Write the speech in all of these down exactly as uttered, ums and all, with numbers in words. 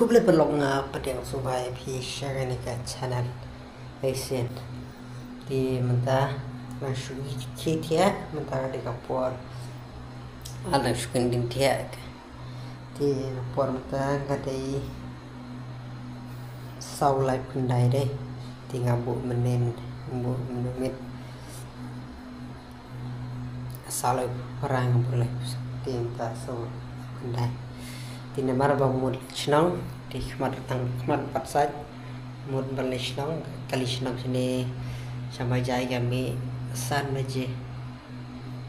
Khublei paralok, nga pdiang sngewbha ïa phi sha kane ka channel Asian. Te mynta nga shu ïa ki thiah, mynta ka dei ka por. Nga dang shu kyndit thiah. Te ka por mynta ka dei saw laiphew khyndai de. Te nga buh mynnin, buh mynnin. Saw laiphew phra nga buh laiphew saw, te mynta saw khyndai. Te namar ba mut leit shnong, te khmat tang khmat pat sait, mut ban leit shnong, kali shnong shane, sha Mawjai ka mih san baje.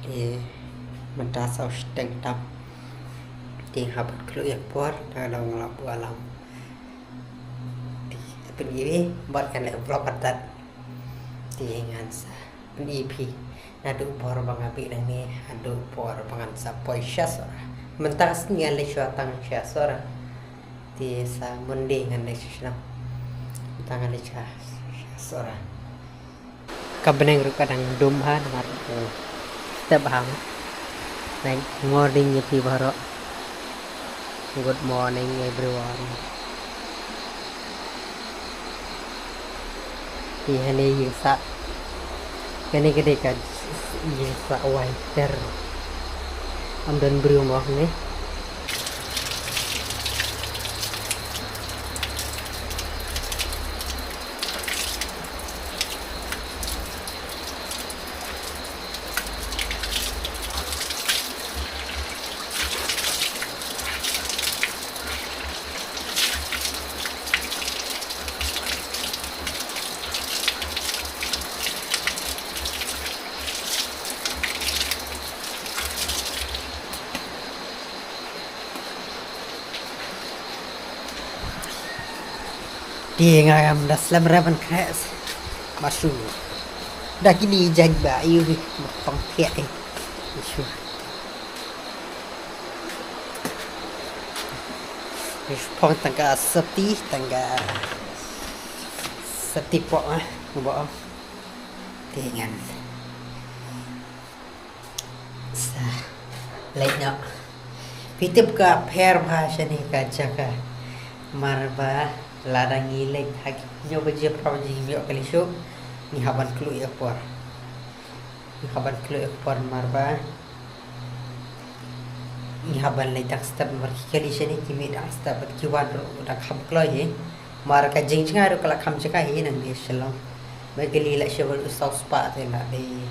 Te mynta saw shiteng tam. Te hap ban khlur ïa ka por, nga dang la buh alarm. Te pynïaid bad kan leh vlog hadat. Te ngan sa pynïaid phi naduh por ba nga mih nangne haduh por ba ngan sa poi sha Sohra. Mynta ka sngi ngan leit shuwa tang sha Sohra. Te sa Monday ngan leit sha shnong. Mynta ngan leit sha, sha Sohra. Ka bneng ruh ka dang dum bha namar, eh, step bha. Good morning ïa phi baroh. Good morning everyone. Te hangne ïing sah. Kane ka dei ka ïing sah wai ter. Ym don briew mo hangne. Te nga ngam da slem re ban khreh. Ba shu da kine jait ba ïu hi ba pang thiah hi. Shu. Shu phong tang ka sati, tang ka sati pok ah, ba. Te ngan sa leit noh. Phi tip ka pher bha shane ka jaka. Mar ba lada ngi leit ha ki hynñiew baje phra baje ngim ïoh kali shuh, ngi hap ban khlur ïa ka por. Ngi hap ban khlur ïa ka por mar ba ngi hap ban leit dang step, mar ki kali shane ki mih dang step bad ki wan ruh dang kham kloi hi. Mar ka jingjngai ruh ka la kham jngai hi nangne Shillong. Ba kali la shu wan u saw spah te la dei.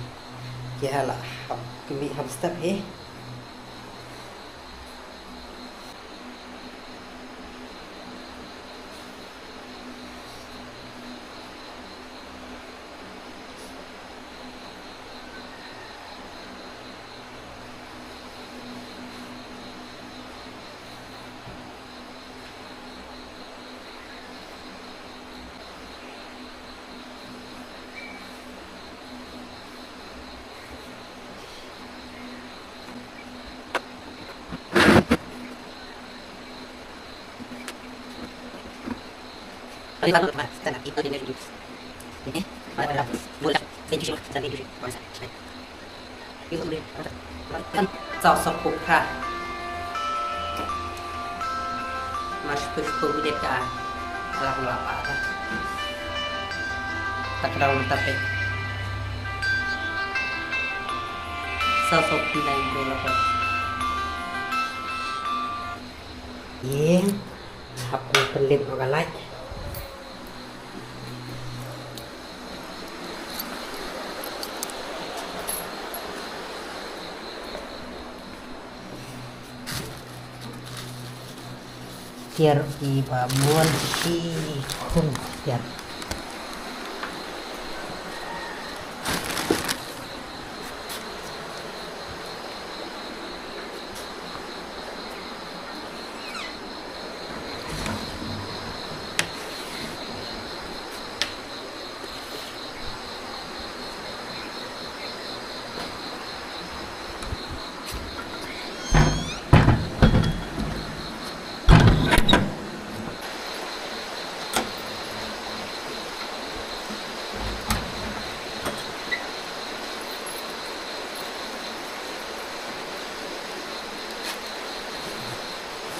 Ki ha la hap ki mih hap step hi. Saw sawphew phra. Mar shiphew shiphew minit ka la la pa ta. Ta ka daw mynta peit. Saw sawphew nine minit la pa. Ïeng. Hap ngan pynlip noh ka light. Tiar i ba bun shi khun tiar.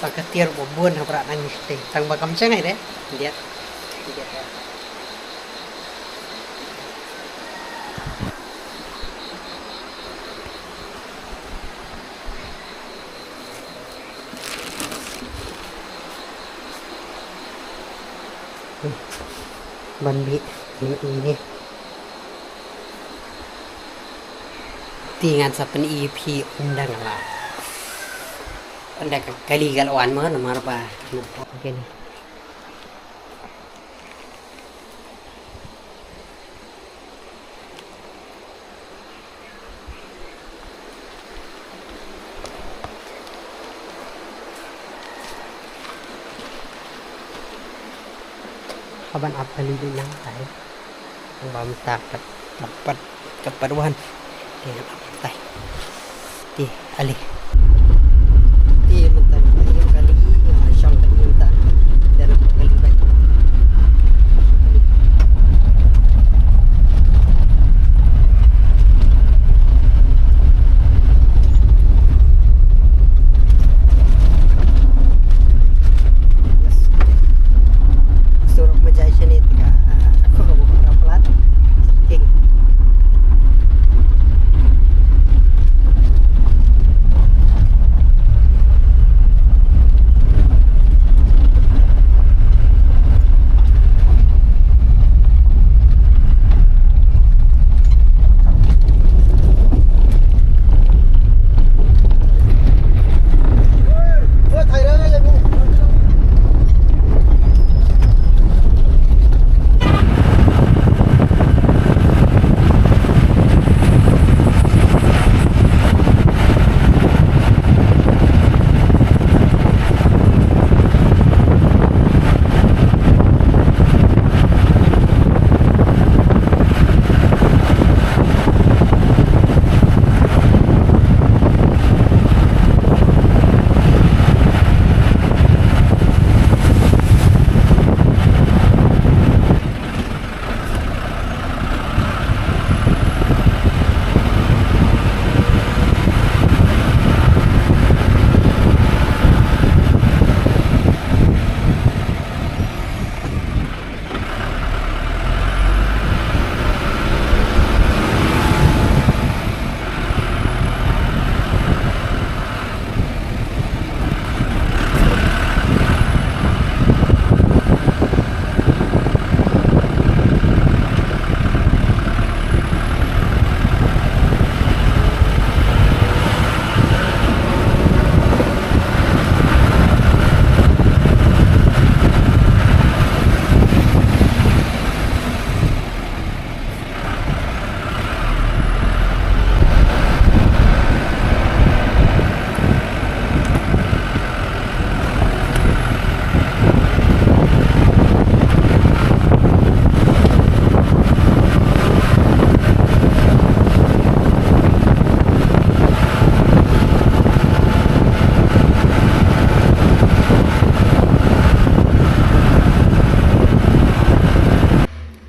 Ba ka tiar ba bun ha bra nang ni te. Tang ba kam chang ai de. Diat. Diat. Ban bih ni, ni, ni. Ti ngan sa pyni phi ynda nga la, ynda ka kali ka la wan mo namar ba. Okay ni. Haba ap kali dei nang tai. Ba mynta pat, pat, pat, pat wan. Te ngan ap tai. Te ale. Te mynta ngan ap kali, ngan shong kali mynta. Dan ap kali bai. Surok majai sini tiga. Aku buka orang pelat. King.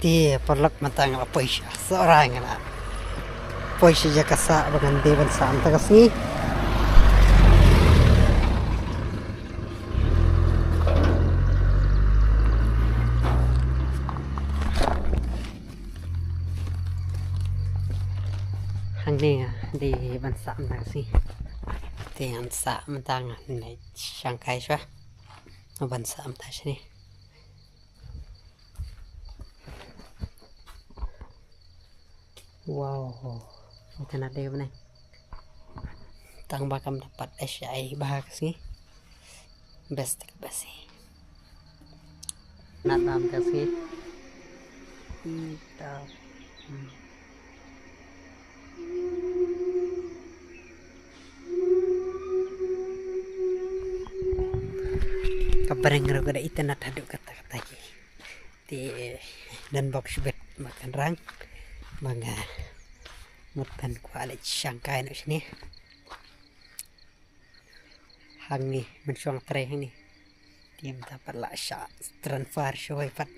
Te paralok mynta nga la poi sha Sohra, nga la poi sha jaka sah ba ngan dei ban sah mynta ka sngi. Hangne nga dei ban sah mynta ka sngi. Te ngan sah mynta, ngan leit shangkai shuwa ban sah mynta shane. Wow. Ka na dei bneng. Tang ba kam da pat ai sha ai bha ka sngi. Best ka best. Nat lam ka sngi. Ita. Hmm. Ka breng ruh ka da internet haduh katta katta ki. Te don bok shibit ba kan rang ba nga mut ban kwah leit shangkai noh shane. Hangne mynshwa nga trei hangne. Te mynta pat la shah transfer shawei pat.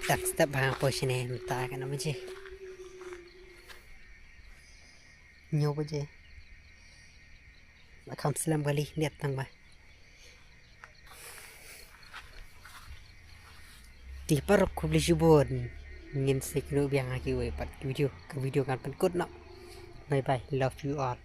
Dak step ba nga poi shane mynta ka na mynji. Hynñiew baje. La kham slem kali, niat tang ba. Te paralok khublei shibun. Ngin sa ïakynduh biang ha kiwei pat ki video. Ka video kan pynkut noh. Bye bye. Love you all.